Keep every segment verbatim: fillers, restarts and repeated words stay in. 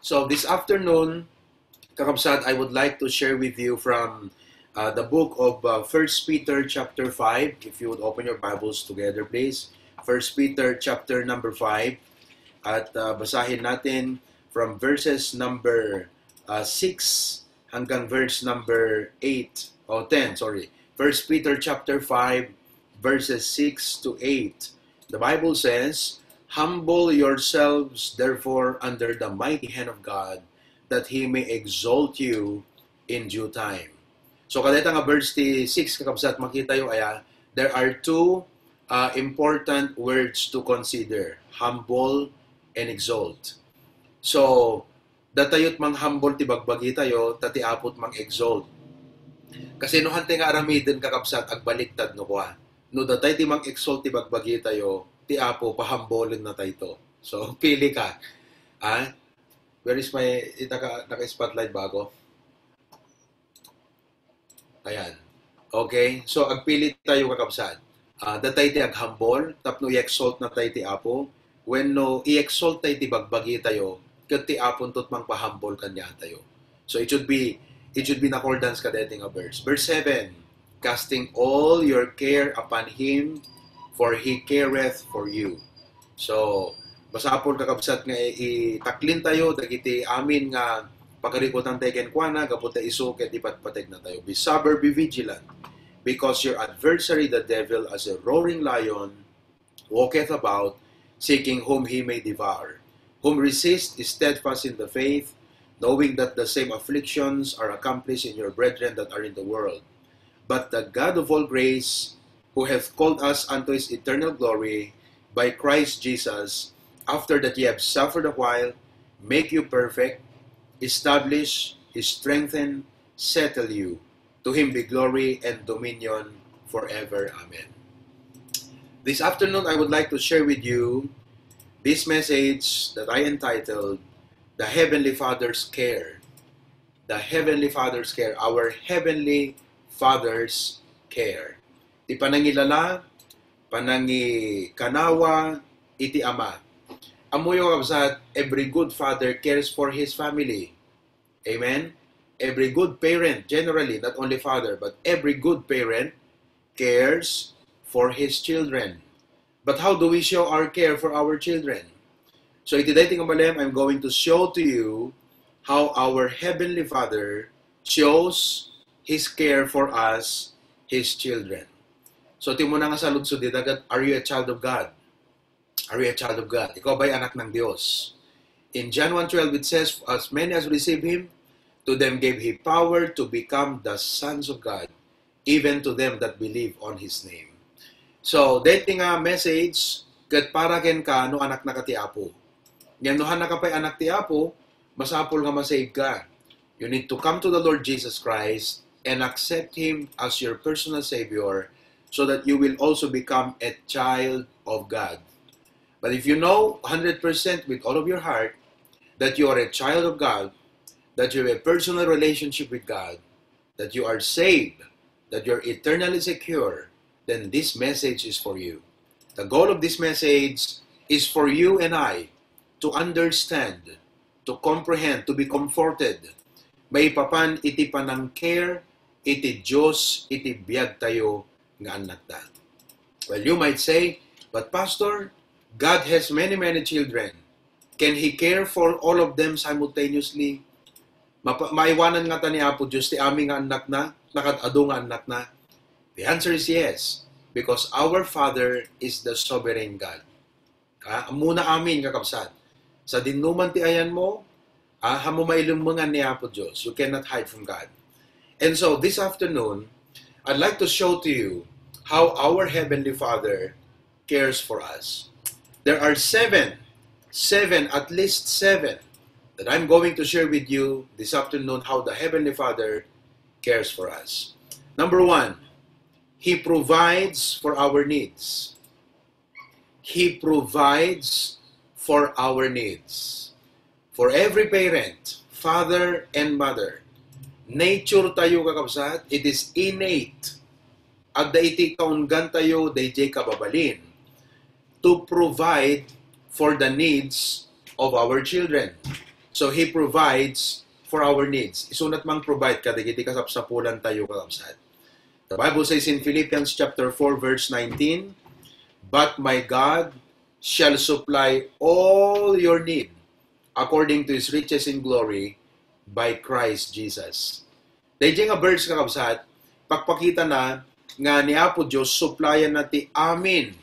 So this afternoon, kakabsat, I would like to share with you from uh, the book of uh, First Peter chapter five. If you would open your Bibles together, please. First Peter chapter number five. At uh, basahin natin from verses number uh, six hanggang verse number eight o ten, sorry. First Peter chapter five, verses six to eight. The Bible says, "Humble yourselves, therefore, under the mighty hand of God, that he may exalt you in due time." So, kadeta nga verse ti six, kakabsat, makitayo aya, there are two uh, important words to consider, humble and exalt. So, datayot mang-humble ti bagbagitayo, ta ti Apo't mang-exalt. Kasinohan ti nga aramiden, kakabsat, agbaliktad no kua? No datay ti mang-exalt ti bagbagitayo, ti Apo, pahambolen natayto. So, pili ka. Ah? Where is my, ita ka, naka-spotlight ba ako? Ayan. Okay? So, agpili tayo, kakabsat. Ah, datay ti aghambol, tapno i-exalt natay ti Apo. Wenno i-exalt tay ti bagbagitayo, ket ti Apo into't mangpahambol kaniatayo. So, it should be, it should be in accordance kadaytoy nga verse. Verse seven, "Casting all your care upon Him, for He careth for you." So, masapul, kakabsat, nga i-, itaklintayo dagiti amin nga pagarikutantayo kenkuana gapu ta isu ket ipatpategnatayo. "Be sober, be vigilant, because your adversary, the devil, as a roaring lion, walketh about, seeking whom he may devour. Whom resist, is steadfast in the faith, knowing that the same afflictions are accomplished in your brethren that are in the world. But the God of all grace, who hath called us unto his eternal glory by Christ Jesus, after that ye have suffered a while, make you perfect, establish, strengthen, settle you. To him be glory and dominion forever. Amen." This afternoon, I would like to share with you this message that I entitled The Heavenly Father's Care. The Heavenly Father's Care. Our Heavenly Father's Care. Ti panangilala, panangikanawa iti Ama. Ammoyo, kabsat, every good father cares for his family. Amen? Every good parent, generally, not only father, but every good parent cares for his children. But how do we show our care for our children? So, iti daytoy nga malem, I'm going to show to you how our Heavenly Father shows His care for us, His children. So, ti umuna nga saludsod ita ket, are you a child of God? Are you a child of God? Ikaw ba'y anak ng Diyos? In John one twelve, it says, "As many as receive Him, to them gave He power to become the sons of God, even to them that believe on His name." So, daytoy nga message, ket para kenka no anaknaka ti Apo. Ngem no haannaka pay anak ti Apo, masapul nga ma-save ka. You need to come to the Lord Jesus Christ and accept Him as your personal Savior so that you will also become a child of God. But if you know hundred percent with all of your heart that you are a child of God, that you have a personal relationship with God, that you are saved, that you're eternally secure, then this message is for you. The goal of this message is for you and I to understand, to comprehend, to be comforted maipapan iti panang-care iti Dios iti biagtayo nga annakda. Well, you might say, "But Pastor, God has many, many children. Can He care for all of them simultaneously?" Mapa-, maiwanan ngata ni Apo Dios ti amin nga annakna, ta kad-adu nga annakna? The answer is yes, because our Father is the sovereign God. Ah, ammona amin, kakabsat. Sadinoman ti ayanmo, ah, ammo mailemmengan ni Apo Dios. You cannot hide from God. And so, this afternoon, I'd like to show to you how our Heavenly Father cares for us. There are seven, seven, at least seven, that I'm going to share with you this afternoon, how the Heavenly Father cares for us. Number one, He provides for our needs. He provides for our needs. For every parent, father and mother, nature tayo, kakabsat, it is innate. Adda iti kaunggan tayo, dayjay kababalin to provide for the needs of our children. So He provides for our needs. Isunat mang provide kadagiti kasapsapulan tayo, kakabsat. The Bible says in Philippians chapter four, verse nineteen, "But my God shall supply all your need according to His riches in glory by Christ Jesus." Dayjay nga verse, kakabsat, pakpakita na nga ni Apo Dios supplyan na ti amin,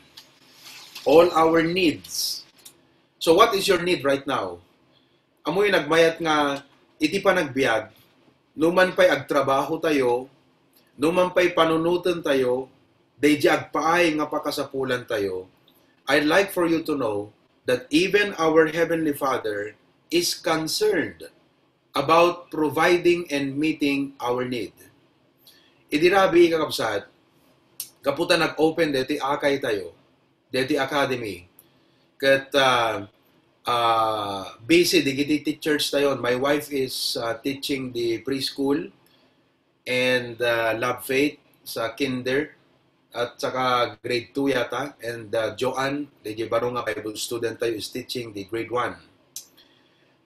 all our needs. So what is your need right now? Amoy nagmayat nga iti panagbiag, numan pay agtrabaho tayo, numan pay panunoten tayo, dayjay agpaay nga pakasapulan tayo, I'd like for you to know that even our Heavenly Father is concerned about providing and meeting our need. Idi rabii, kakabsat, gapu ta nag-open deti akay tayo, deti academy, ket, ah, ah, busy dagiti teachers tayo. My wife is, ah, teaching the preschool and, ah, Love Faith sa kinder at saka grade two yata, and, ah, Joanne, dayjay baro nga Bible student tayo, is teaching the grade one.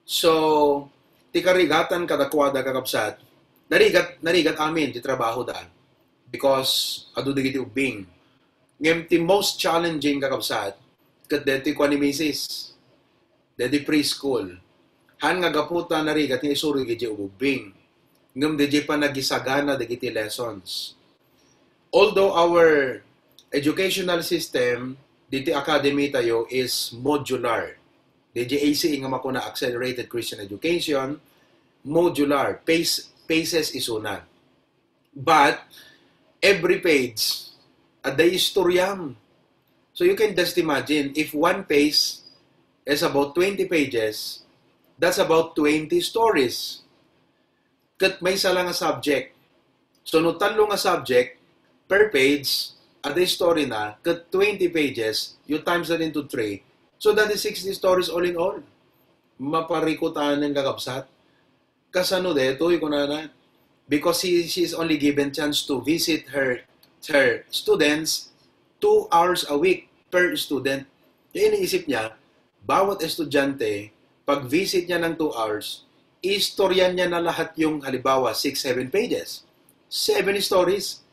So, ti karigatan kadakuada, kakabsat, narigat, narigat amin ti trabahoda because adu dagiti ubbing. Ngem ti most challenging, kakabsat, ket deti kua ni misis, deti preschool. Haan nga gapu ta narigat nga isurog idiay ubbing. Ngem dayjay panagisagana dagiti lessons. Although our educational system diti academy tayo is modular, dayjay A C E nga makuna, Accelerated Christian Education, modular, phase, phases isuna. But every page, adda istoriam. So you can just imagine, if one page is about twenty pages, that's about twenty stories. Ket maysa la nga subject. So no tallo nga subject per page, adda istorina, ket twenty pages, you times that into three. So that is sixty stories all in all. Maparikutanen, kakabsat. Kasano daytoy, kunana? Because he, she is only given chance to visit her, her students two hours a week per student. Kaya iniisip niya, bawat estudyante, pag-visit niya ng two hours, istoryan niya na lahat yung, halimbawa, six, seven pages. Seven stories.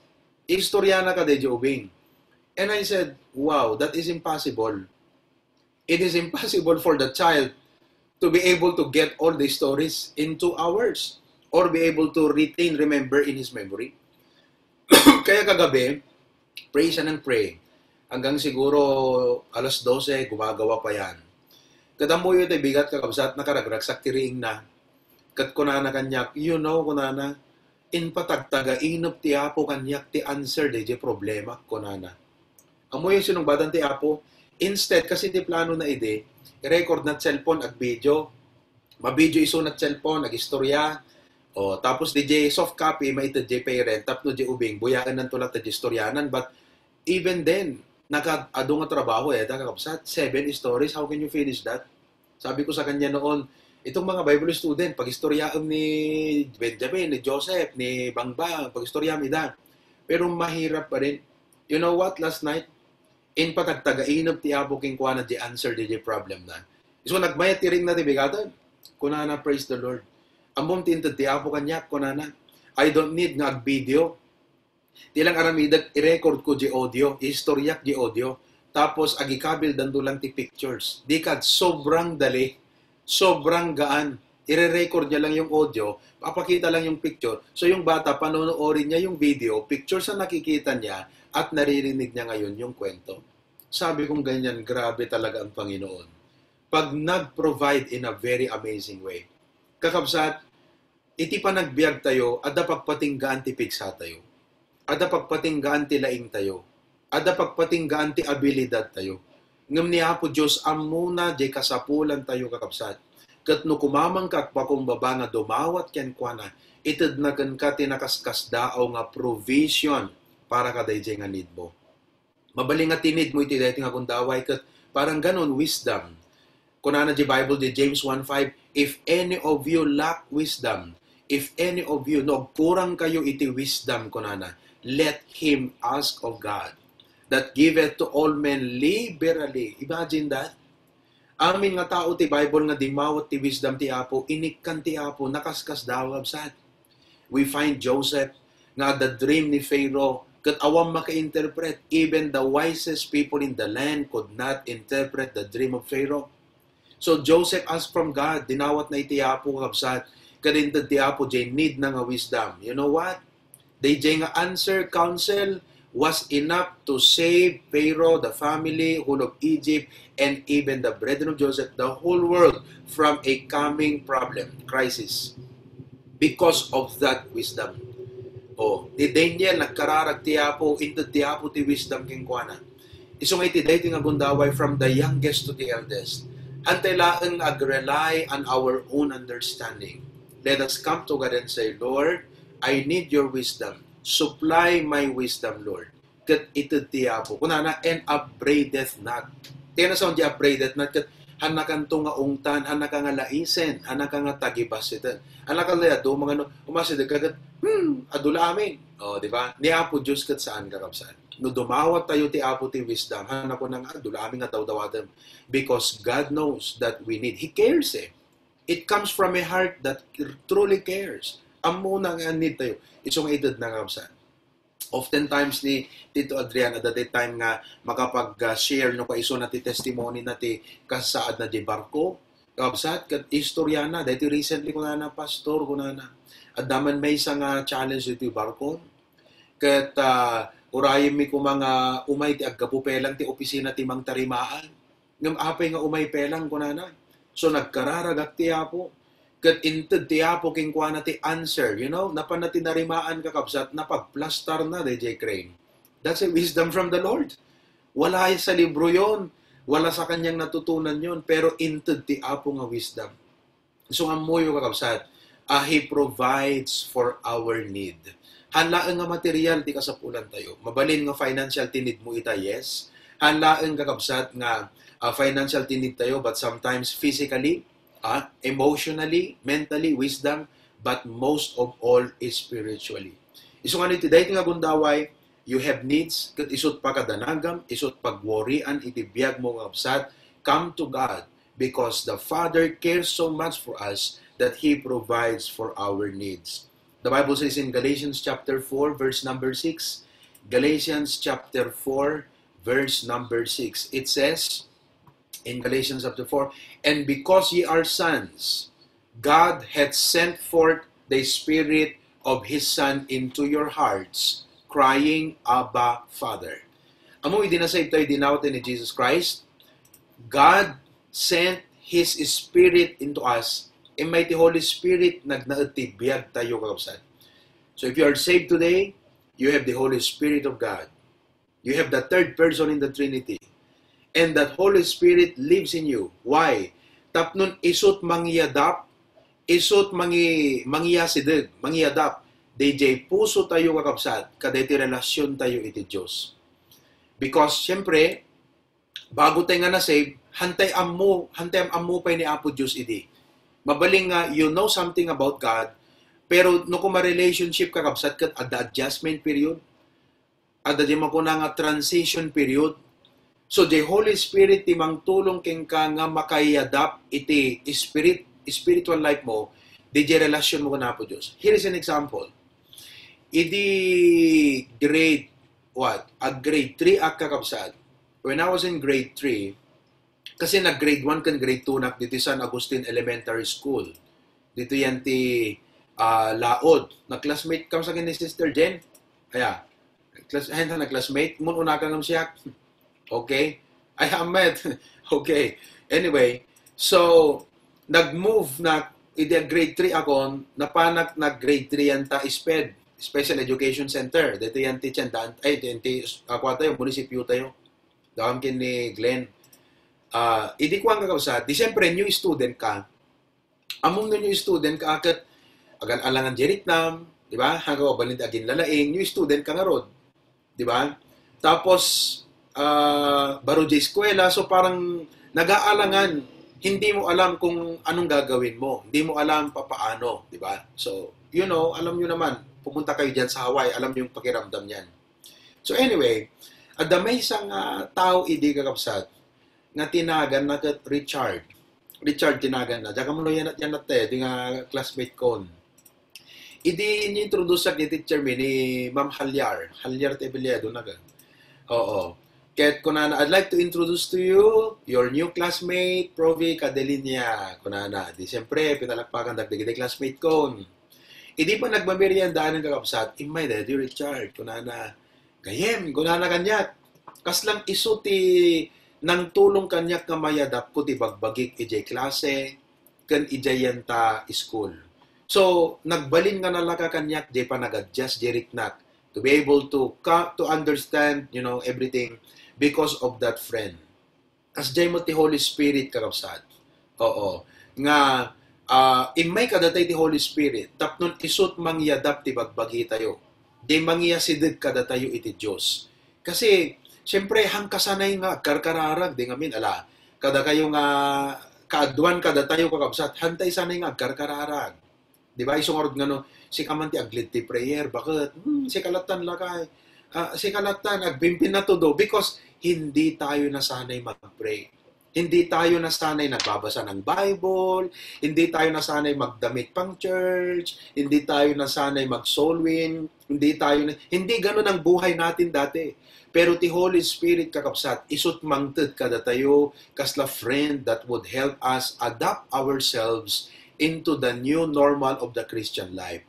Istorya na kada idiay ubing. And I said, "Wow, that is impossible." It is impossible for the child to be able to get all the stories in two hours or be able to retain, remember in his memory. Kaya kagabi, pray siya ng pray. Hanggang siguro alas dose, gumagawa pa yan. Ket ammoyo ti bigat, kakabsat, nakaragragsak ti riingna. Ket kunana kaniak, "You know," kunana, "impatagtagainep ti Apo kaniak ti answer dayjay problema," kunana. Ammoyo sinungbatan ti Apo, instead, kasin ti planona idi, i-record na cellphone, ag-video. Ma-video isuna cellphone, agistorya. O, tapos dayjay soft copy, maited jay parent, tapno jay ubing, buyaennanto latta jay istoryanan. But even then, naka-, adu nga trabaho, eh, ta, kakabsat, seven stories, how can you finish that? Sabi ko sa kanya noon, "Itong mga Bible student, pag-istoryaem ni Benjamin, ni Joseph, ni Bangbang, pag-istoryaem ida." Pero mahirap pa rin. You know what? Last night, impatagtagainep ti Apo kenkuana jay answer jay problemna. So, nagmayat ti riingna ti bigaten. Kunana, "Praise the Lord. Ammom ti inted ti Apo kaniak," kunana. "I don't need nga ag-video. Ti lang aramidek, i-record ko jay audio, i-istoryak jay audio, tapos agikabildanto lang ti pictures." Di kad, sobrang dali, sobrang gaan. Ire-record niya lang yung audio, papakita lang yung picture. So yung bata, panonoorin niya yung video, pictures ang nakikita niya, at naririnig niya ngayon yung kwento. Sabi kong ganyan, grabe talaga ang Panginoon. Pag nag-provide in a very amazing way. Kakabsat, iti panagbiag tayo, adda pagpatinggaan ti pigsa tayo. Adda pagpatinggaan ti laing tayo. Adda pagpatinggaan ti abilidad tayo. Ngem ni Apo Dios, ammona jay kasapulan tayo, kakabsat. Ket no kumamangka agpakumbaba nga dumawat kenkuana, itedna kenka ti nakaskasdaaw nga provision para kadayjay nga need mo. Mabalin nga ti need mo iti daytoy nga gundaway ket parang ganon, wisdom. Kunana di Bible di James one five, "If any of you lack wisdom, if any of you, no, agkurang kayo iti wisdom," kunana, "let him ask of God, that giveth to all men liberally." Imagine that. Amin nga tao ti Bible nga dimmawat ti wisdom ti Apo, inikkan ti Apo, nakaskasdaaw, kabsat. We find Joseph nga adda dream ni Pharaoh, ket awan maka-interpret. Even the wisest people in the land could not interpret the dream of Pharaoh. So Joseph asked from God, dinawatna iti Apo, kabsat, ket inted ti Apo jay need na nga wisdom. You know what? Dayjay nga answer, counsel, was enough to save Pharaoh, the family, whole of Egypt, and even the brethren of Joseph, the whole world, from a coming problem, crisis, because of that wisdom. Oh, ni Daniel, nagkararag ti Apo, inted ti Apo ti wisdom kenkuana. Isu nga iti daytoy nga gundaway, from the youngest to the eldest, hantay laeng nga ag-rely on our own understanding. Let us come to God and say, "Lord, I need your wisdom. Supply my wisdom, Lord." Ket ited ti Apo. Kunana, "And upbraideth not." Ti nasao diay upbraideth not, ket hannakanto nga ungtan, hannaka nga laisen, hannaka nga tagibasiten. Hannaka la adu, mangano, umasideg ka ket, hmm, adu la amin. O, di ba? Ni Apo Dios ket saan, kakabsat. No dumawat tayo ti Apo ti wisdom, hannakuna nga adu la amin nga dawdawatem. Because God knows that we need. He cares, eh. It comes from a heart that truly cares. Ammona nga need tayo. Isu nga ited na, kakabsat. Oftentimes ni Tito Adrian, adda ti time nga makapag-share no kaisuna ti testimony na ti kasaad na di barko. Kabsat, ket istorya na, daytoy recently kunana, "Pastor," kunana, "adda man maysa nga challenge ditoy barko. Ket, ah, urayem mi koma nga umay ti aggapu pelang ti opisina ti mangtarimaan." Ngem apay nga umay pelang, kunana. So, nagkararagak ti Apo. Ket inted ti Apo kenkuana ti answer. You know, napanna ti narimaan, kakabsat, napagplastar na dayjay crane. That's a wisdom from the Lord. Wala sa libro yon. Wala sa kanyang natutunan yon. Pero inted ti Apo nga wisdom. So, ammoyo, kakabsat, ah, He provides for our need. Haan laeng nga material ti kasapulan tayo. Mabalin nga financial ti need mo ita, yes. Haan laeng, kakabsat, nga, ah, financial ti need tayo, but sometimes physically, ah, emotionally, mentally, wisdom, but most of all, spiritually. Isu nga iti daytoy nga gundaway, you have needs, ket isut pakadanagam, isut pagwarian iti biag mo, kakabsat, come to God. Because the Father cares so much for us that He provides for our needs. The Bible says in Galatians chapter four, verse number six, Galatians chapter four, verse number six, it says in Galatians chapter four, "And because ye are sons, God hath sent forth the Spirit of His Son into your hearts, crying, 'Abba, Father.'" Ammo idi nasave tayo dinawat ni Jesus Christ, God sent His Spirit into us. Immay ti Holy Spirit nagnaed ti biag tayo, kakabsat. So if you are saved today, you have the Holy Spirit of God. You have the third person in the Trinity. And that Holy Spirit lives in you. Why? Tapnon isut mangiadap, isut mangi-, mangiasideg, mangiadap dayjay puso tayo, kakabsat, kadaytoy relasyon tayo iti Dios. Because, siyempre, bago tayo nga na-save, hantay ammo, hantay ammo pay ni Apo Dios idi. Mabalin nga you know something about God, pero no kuma relationship, kakabsat, ket adda adjustment period, adda di makuna nga transition period. So, the Holy Spirit ti mangtulong kenka nga makaiadap iti spirit, spiritual life mo, di relasyon mo kan Apo Dios. Here is an example. Idi grade, what? Ag grade three ak, kakabsat. When I was in grade three, kasi nag-grade one ken grade two nak ditoy San Agustin Elementary School. Ditoy yan ti, ah, Laod. Nag-classmate kam sa ni Sister Jen. Aya. Class, ay, nag-classmate. Mun-una ka ngem siak. Okay? Ay, amet. Okay. Anyway, so, nag-move na, idi grade three akon, napanak na grade three yan ta SPED, Special Education Center. Dito yan ti tiendaan, ay, dito yan ti, ah, kuwan tayo, munisipyo tayo. Daan ken ni Glenn. Ah, idi kuwan ka, kabsat, di siyempre, new student ka. Ammom no new student ka ket agal-alangan di riknam, di ba? Hanggang mabalin ti aginlalaing, new student ka ngarud, di ba? Tapos, ah, baro di eskwela, so parang nag-aalangan, hindi mo alam kung anong gagawin mo, hindi mo alam papaano, di ba? So, you know, alam nyo naman, pumunta kayo dyan sa Hawaii, alam nyo yung pakiramdam niyan. So anyway, adda maysa nga tao idi, kakabsat, nga tinaganna ket Richard. Richard tinaganna. Diak ammo no yan, yan iti nga classmate kon. Idi ni-introduce-ak ni teacher mi ni Ma'am Halyar. Halyar ti apelyidona ket. Oo. Ket kunana, "I'd like to introduce to you your new classmate, Provi Cadelinia." Kunana, di siyempre, pinalakpakan dagiti classmate kon. Idi pa nagmameriendaan, kakabsat, "Immay daydi, Richard." Kunana, "Gayyem," kunana kaniak. Kasla isu ti nangtulong kaniak nga mayadapko ti bagbagik idiay klase ken idiay yanta school. So, nagbalin nga nalaka kaniak diay panag-adjust diay riknak to be able to ka-, to understand, you know, everything because of that friend. Kasdiay met ti Holy Spirit, kakabsat. Oo. Nga, ah, immay kadatayo ti Holy Spirit, tapno isu ti mangyadap ti bagbagitayo. Diay mangiyasideg kadatayo iti Dios. Kasi, siyempre, han kasanay nga agkarkararag, di ngamin, ala, kadakayo nga kaaduan kadatayo, kakabsat, hantay sanay nga agkarkararag. Di ba? Isu ngarud nga no, sika man ti ag-lead ti prayer, baket? Hmm, sika lattan lakay. Ah, sika lattan, agpimpinatudo, because hindi tayo nasanay mag-pray. Hindi tayo nasanay nagbabasa ng Bible, hindi tayo nasanay magdamit pang church, hindi tayo nasanay mag-soul win, hindi tayo na, hindi ganun ang buhay natin dati. Pero ti Holy Spirit, kakabsat, isu ti mangted kadatayo, kasla friend that would help us adapt ourselves into the new normal of the Christian life.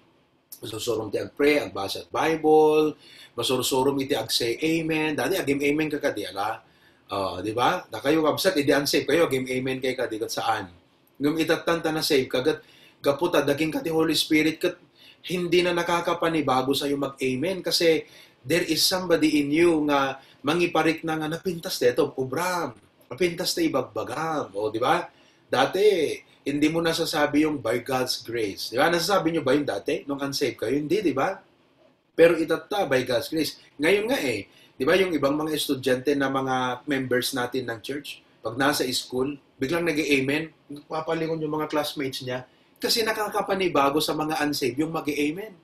Masursurom ti agpray, agbasa ti Bible, masursurom iti agsay amen. Dati, agim amen ka kadi, ala? Ah, di ba? Dakayo, kabsat, idi unsaved kayo, agim amen kayo kadi, ket saan? Ngem itatta ta nasave ka, ket gapu ta daginka ti Holy Spirit, ket hindi na nakakapanibago sayo mag-amen kasi there is somebody in you nga mangiparikna nga napintas daytoy obram, napintas ta ibagbagam. O, di ba? Dati, hindi mo nasasabi yung by God's grace. Di ba? Nasasabi nyo ba yung dati? Nung unsaved kayo? Hindi, di ba? Pero itatta, by God's grace. Ngayon nga eh, di ba yung ibang mga estudyante na mga members natin ng church, pag nasa school, biglang nag-amen, nagpapalingon yung mga classmates niya. Kasi nakakapanibago sa mga unsaved yung mag-amen.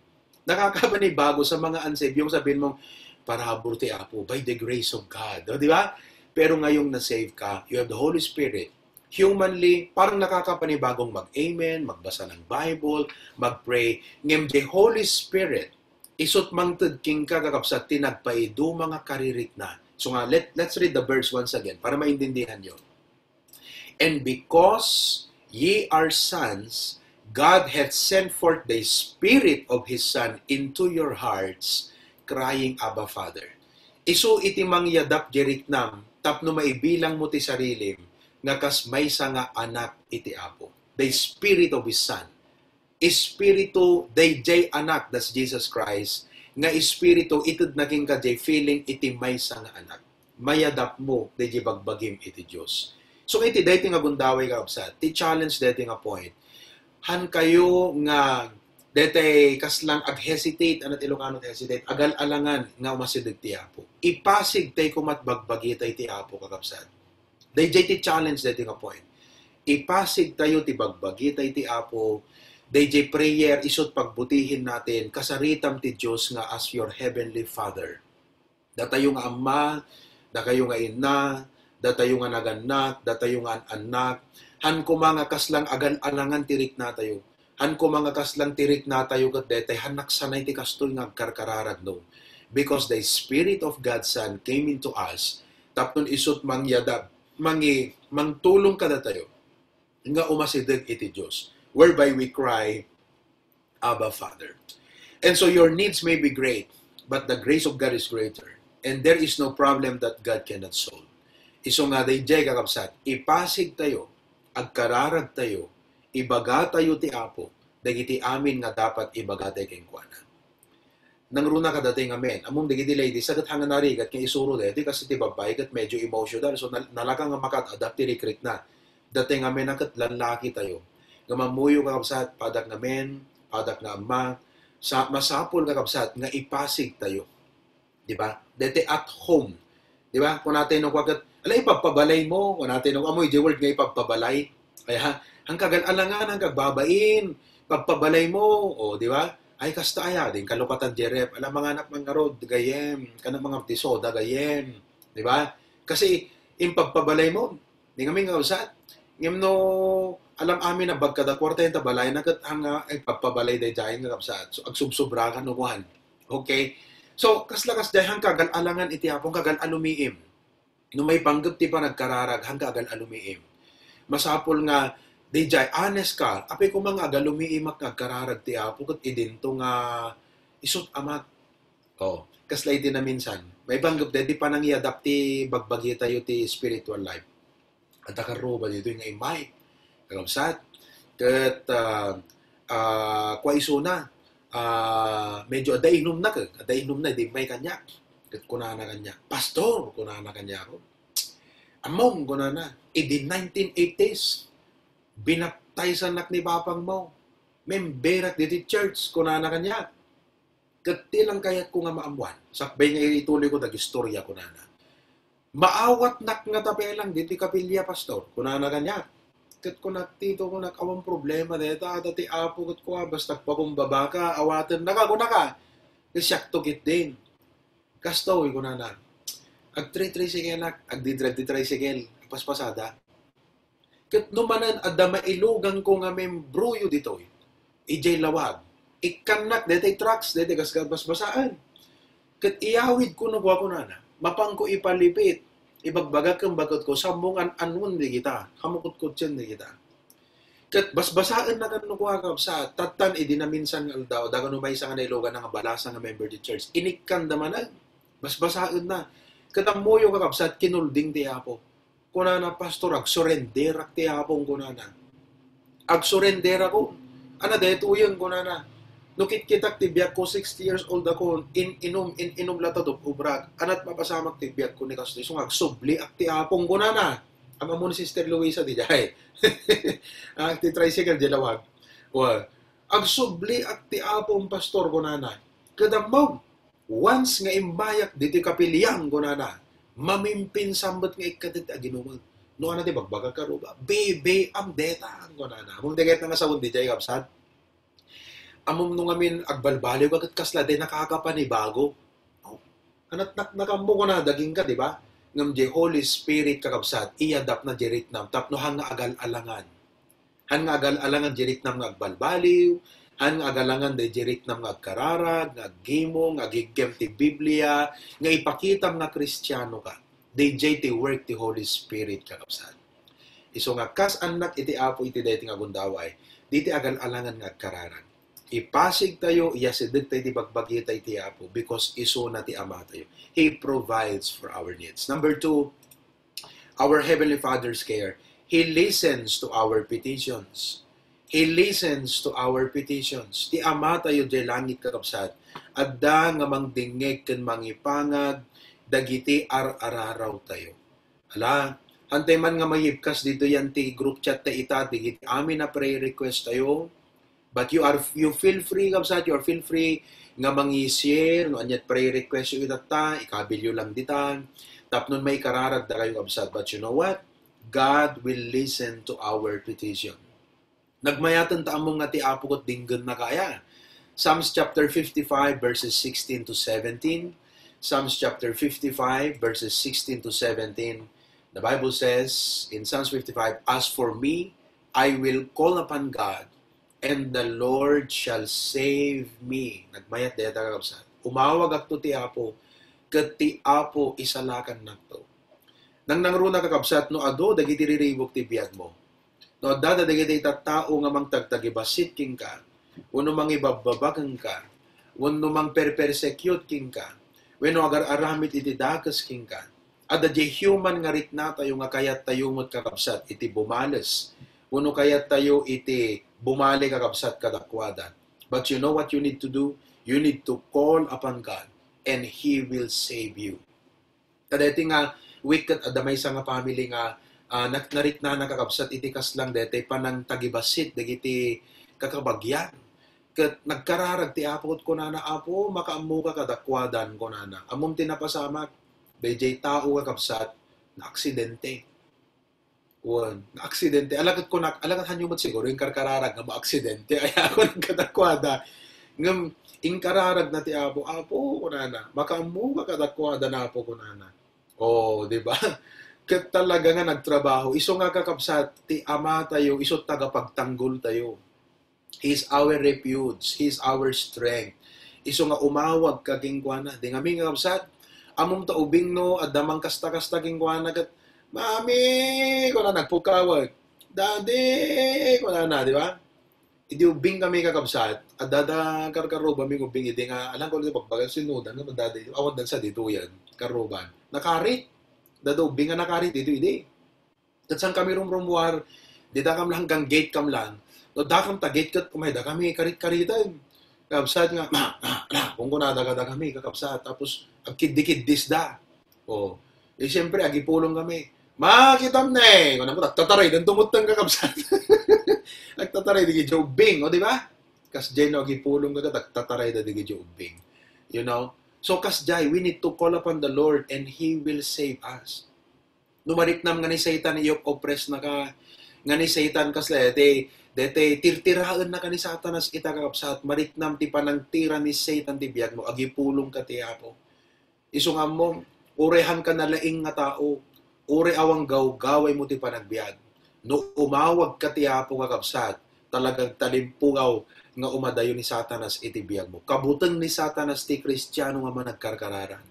Nakakapanibago sa mga unsaved yung sabihin mong, "Parabur ti Apo, by the grace of God." O, di ba? Pero ngayong na-save ka, you have the Holy Spirit. Humanly, parang nakakapanibagong mag-amen, magbasa ng Bible, mag-pray. Ngem the Holy Spirit, isu ti mangted kenka, kakabsat, ti nagpaiduma nga karirikna. So nga, let, let's read the verse once again para maintindihan nyo. "And because ye are sons, God hath sent forth the Spirit of His Son into your hearts, crying, 'Abba, Father.'" Isu iti mangyadap diay riknam tapno maibilang mo ti sarilim nga kas maysa nga anak iti Apo. The Spirit of His Son. Espiritu, daydiay Anak, that's Jesus Christ, nga Espiritu, itedna kenka diay feeling iti maysa nga anak. Mayadap mo daydiay bagbagim iti Dios. So, iti daytoy nga gundaway, kakabsat, ti challenge daytoy nga point. Han kayo nga daytoy kasla ag-hesitate, ano ti Ilocano ti hesitate, agal-alangan nga umasideg ti Apo. Ipasig tayo koma ti bagbagita iti Apo, kakabsat. Daydiay ti challenge daytoy nga point. Ipasig tayo ti bagbagita iti Apo, daydiay prayer, isu ti pagbutihen natin, kasaritam ti Dios nga as your heavenly Father. Datayo nga amma, dakayo nga inna, datayo nga nagannak, datayo nga an-annak, han koma nga kasla agal-alangan ti riknatayo. Han koma nga kasla ti riknatayo ket daytoy, han naksanay ti kastoy nga agkarkararag, no? Because the Spirit of God's Son came into us, tapno isu ti mangyadap, mangi-, mangtulong kadatayo nga umasideg iti Dios, whereby we cry, "Abba, Father." And so your needs may be great, but the grace of God is greater. And there is no problem that God cannot solve. Isu nga daydiay, kakabsat, ipasig tayo, agkararag tayo, ibaga tayo ti Apo dagiti amin nga dapat ibaga tayo kenkuana. Nangruna kadatayo nga men, ammom dagiti ladies, saget nga narigat nga isuro daytoy kasi ti babbai ket medyo emotional, so nal-, nalaka nga makaad-adapt ti rikrikna. Datayo nga men a ket lallaki tayo. Nga mammuyo, kakabsat, padak nga men, padak nga amma, sa, masapul, kakabsat, nga ipasig tayo. Di ba? Dete at home. Di ba? Kunatayo no, kuwaget, "Ala, ipagpabalay mo." Kunatayo no, amoy di word nga ipagpabalay. Kaya, han kagal-alangan, han kagbabain, pagpabalay mo. O, di ba? Ay, kasta aya, din kalupatan, Jerep. Ala, mga anak, mangarod, gayem. Kana mga disoda, gayem. Di ba? Kasi, in pagpabalay mo, Di ngamin nga kabsat. Ngem no, alam amin a bagkada kwarta yan ta balayna ket hanga, ay, pagpabalay daydiay nga kabsat. So, agsubsubrakan no kuan. Okay? So, kasla kasdiay, hangka agal-alangan iti Apo, hangka agal-alumiim. No maipanggep ti panagkararag, hangka agal-alumiim. Masapul nga, daydiay, honest ka, apay koma nga agal-umiimak nga agkararag ti Apo, ket idinto nga isut' amak. Oh, kasla iti naminsan. Maipanggep daydi panangiadap ti bagbagi tayo ti spiritual life. Adda karruba ditoy nga immay. Kakabsat. Ket, ah, ah, kua isuna, ah, medyo adda inumna, ket adda inumna, idi immay kaniak. Ket kunana kaniak, "Pastor," kunana kaniak, "ammom," kunana, "idi nineteen eighties, binaptaisanak ni papangmo. Memberak diti church," kunana kaniak. Ket ti lang kayatko nga maammuan, sakbay nga ituloy ko dagistorya, kunana, "Maawatnak ngata pay lang diti kapilya, Pastor?" kunana kaniak. Ket kunak, "Tito," kunak, "awan problema dayta, adda ti Apo," ket kua, "basta agpakumbabaka, awatennaka," kunaka. Ket siakto ketdin. "Kastoy," kunana. Agtritricycle-ak, agdidrive ti tricycle, agpaspasada. Ket no manen adda mailuganko nga membroyo ditoy, idiay lawag, ikkannak daytay tracts, daytay kas-, basbasaen. Ket iyawidko no kua, kunana, mapanko ipalipit, ibagbagak ken baketko, "Sammong an-anuen dagita, kamukutkutsien dagita." Ket basbasaenna ken no kua, kabsat, tattan idi naminsan nga aldaw, adda kano maysa nga nailuganna nga balasa nga member ti church. Inikkanda manen. Basbasaenna. Ket ammoyo, kakabsat, kinulding ti Apo. Kunana, "Pastor, agsurenderak ti Apom," kunana. "Agsurenderakon. Ana, daytoyen," kunana. "No kitkitak ti biagko, sixty years old ako, in-inum, in-inum latta ti ubrak. Ana't mapasamak ti biagko ni kastoy, isu nga agsubliak ti Apom," kunana. Am-ammo ni Sister Luisa, daydiay. Ah, ti tricycle, di lawag. Well, "Agsubliak ti Apom, Pastor," kunana. Ket ammom, "Once nga immayak ditoy kapilian," kunana, "mamimpinsam met nga ikkatet ti aginumek." No, ana ti bagbagak, karruba? "Bebe, am deta," kunana. Ammom dagiti nga sawen daydiay, kabsat? Ammom no ngamin agbalbaliw ka ket kasla ti nakakapanibago. Anat nak-, nakammo ko na dagingka, di ba? Ngem di Holy Spirit, kakabsat, iyadapna di riknam tapno han nga agal-alangan. Han nga agal-alangan di riknam nga agbalbaliw, han nga agalangan di riknam nga agkararag, nga aggimong, nga agiggem ti Biblia, nga ipakitam nga Kristiano ka. Daydiay ti work ti Holy Spirit, kakabsat. Isu nga kas annak iti Apo iti daytoy nga gundaway, diti agal-alangan nga agkararag. Ipasig tayo, iyasideg tayo ti bagbagi tayo iti Apo because isuna ti Ama tayo. He provides for our needs. Number two, our Heavenly Father's care. He listens to our petitions. He listens to our petitions. Ti Ama tayo diay langit, kakabsat, adda nga mangdingngeg ken mangipangag dagiti ar-araraw tayo. Ala, hantay man nga mayibkas ditoy yan ti group chat ta ita, dagiti amin a prayer request tayo. But you are, you feel free, kabsat, you are feel free nga mangi-share, no aniat prayer request yo itatta, ikabilyo lang dita. Tapno maikararag dakayo, kabsat. But you know what? God will listen to our petition. Nagmayaten ta ammo nga ti Apo ket dinggenna kaya. Psalms chapter fifty-five, verses sixteen to seventeen. Psalms chapter fifty-five, verses sixteen to seventeen. The Bible says in Psalms fifty-five, "As for me, I will call upon God, and the Lord shall save me." Nagmayat dayta, kakabsat. "Umawagakto ti Apo, ket ti Apo isalakannakto." Nangnangruna, kakabsat, no adu dagiti riribuk ti biagmo. No adda dagiti tattao nga mangtagtagibassit kenka, wenno mangibabbaba kenka, wenno mangperpersecute kenka, wenno agar-aramid iti dakes kenka, adda diay human nga riknatayo nga kayattayo met, kakabsat, iti bumales, wenno kayattayo iti bumali, kakabsat, kadakuada. But you know what you need to do? You need to call upon God and He will save you. Kadaytoy nga week ket adda maysa nga family nga, ah, nak-, nariknana, kakabsat, iti kasla daytoy panangtagibassit dagiti kakabagian. Ket nagkararag ti Apo ket kunana, "Apo, makaammoka kadakuada," kunana. Ammom ti napasamak, daydiay tao, kakabsat, naaksidente. Wen, naaksidente. Ala ket kunak, ala ket hanyo met siguro inkarkararag nga maaksidente. Aya ko nagkadakuada. Ngem inkararagna ti Apo, "Apo," kunana, "makaammoka kadakuada, Apo," kunana. Oh, di ba? Ket talaga nga nagtrabaho. Isu nga, kakabsat, ti Ama tayo, isu tagapagtanggol tayo. He is our refuge. He is our strength. Isu nga umawag ka kenkuana. Di ngamin, kakabsat, ammom ta ubing no, adda mangkasta-kasta kenkuana ket, "Mami," kuna, nagpukawag. "Daddy," kuna na, di ba? Idi ubbing kami, kakabsat, adda da karkarubami nga ubbing idi nga, alam ko, di bagbaga, sinudan nga, daddy, awan dan sa ditoyan, karuban. Nakarit. Adda da ubbing nga nakarit dito idi. Ket saan kami rumrumuar, dita kam lang hanggang gate kam lang. No, dakam ta gate ket umay da kami karit-kariten. Kabsat nga, "Ma, ma, ma," kunkunada kada kami, kakabsat. Tapos, agkiddi-kiddis da. Oh. Eh, siyempre, agipulong kami. "Ma, kitam ne!" Kuna, nagtataray, dan tumuttang, kakabsat. Nagtataray, di ubbing, o, di ba? Kasdiay no agipulong ka, nagtataray da di ubbing. You know? So, kasdiay, we need to call upon the Lord and He will save us. No mariknam nga ni Satan, i-oppress na ka, nga ni Satan, kasla, deti, deti, tirtiraen na ka ni Satanas, ita, kakabsat, mariknam ti panangtira ni Satan ti biagmo, agipulong ka ti Apo. Isu nga ammom, uray han ka nalaing nga tao, uray awan gawgawaymo ti panagbiag. No umawag ka ti Apo, kakabsat, talagang talimpugaw nga umadayo ni Satanas iti biagmo. Kabuteng ni Satanas ti Kristiano nga managkarkararan.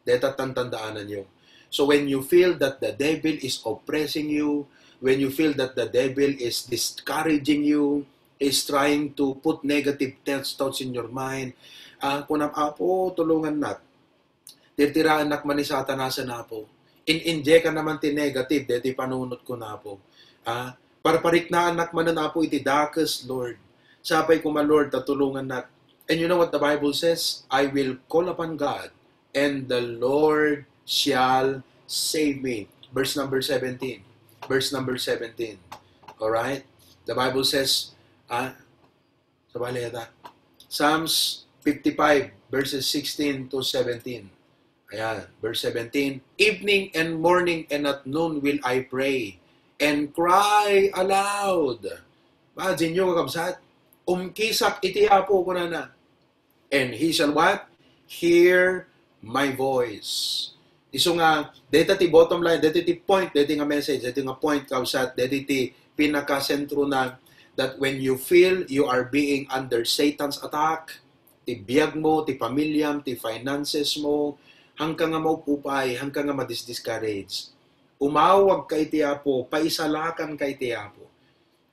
Deta tantandaananyo. So when you feel that the devil is oppressing you, when you feel that the devil is discouraging you, is trying to put negative thoughts, thoughts in your mind, ah, kunam, "Apo, tulungannak. Tirtiraennak man ni Satanasen, Apo. In-injectan naman ti negative deti panunotko, Apo. Ah, parpariknaannak manen, Apo, iti dakes, Lord. Sapay koma, Lord, ta tulongannak." And you know what the Bible says? "I will call upon God, and the Lord shall save me." Verse number seventeen. Verse number seventeen. All right? The Bible says, ah, sa baleta, Psalms fifty-five, verses sixteen to seventeen. Ayan, verse seventeen, "Evening and morning and at noon will I pray and cry aloud." Imagine nyo, kakabsat, "Umkisak iti Apo," kunana. "And He shall what? Hear my voice." Isu nga, deta ti bottom line, deta ti point, deta nga message, deta nga point, kabsat, deta ti pinakasentro na, that when you feel you are being under Satan's attack, ti biagmo, ti pamilyam, ti finances mo, hangka nga maupupay, hangka nga madisdiscourage. Umawag ka iti Apo, paisalakan ka iti Apo.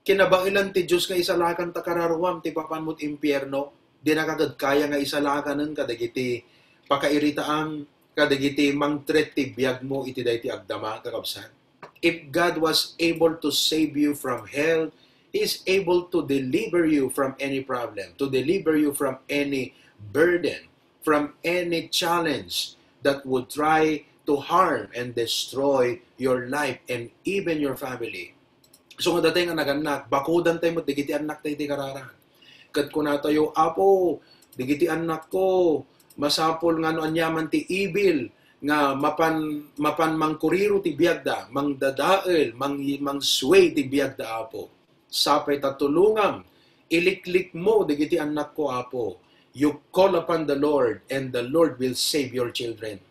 Kinabaelan ti Dios nga isalakan ta kararuam ti papanmo ti impierno, dinaka ged kaya nga isalakanen kadagiti pakairitaam, kadagiti mangtret ti biagmo iti daytoy agdama, kakabsat. If God was able to save you from hell, He is able to deliver you from any problem, to deliver you from any burden, from any challenge that would try to harm and destroy your life and even your family. So, nga datay nga nagannak, bakudan tayo met dagiti annak tayo ti kararag. Ket kuna tayo, "Apo, dagiti annakko, masapul nga no aniaman ti evil nga mapan, mapan mangkuriro ti biagda, mangdadael, mang-, mangsway ti biagda, Apo. Sapay ta tulongam, iliklikmo dagiti annakko, Apo. You call upon the Lord, and the Lord will save your children."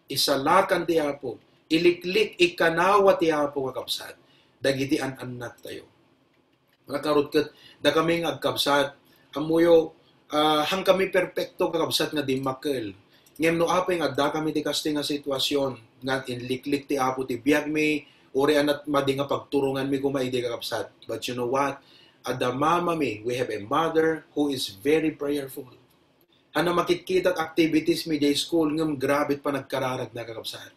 Isalakan ti Apo, iliklik, ikanawa ti Apo, kakabsat, dagiti an-annak tayo. Nakarot ket dakami nga agkabsat, ammoyo, ah, han kami perpekto, kakabsat, nga dimmakkel. Ngem no apay nga adda kami ti kastoy nga sitwasyon, nga inliklik ti Apo ti biagmi, uray anat madi nga pagturonganmi koma idi, kakabsat. But you know what? Adda mamami, we have a mother who is very prayerful. Ania makitkita activities mi diay school ngem grabe ti panagkararagna, kakabsat.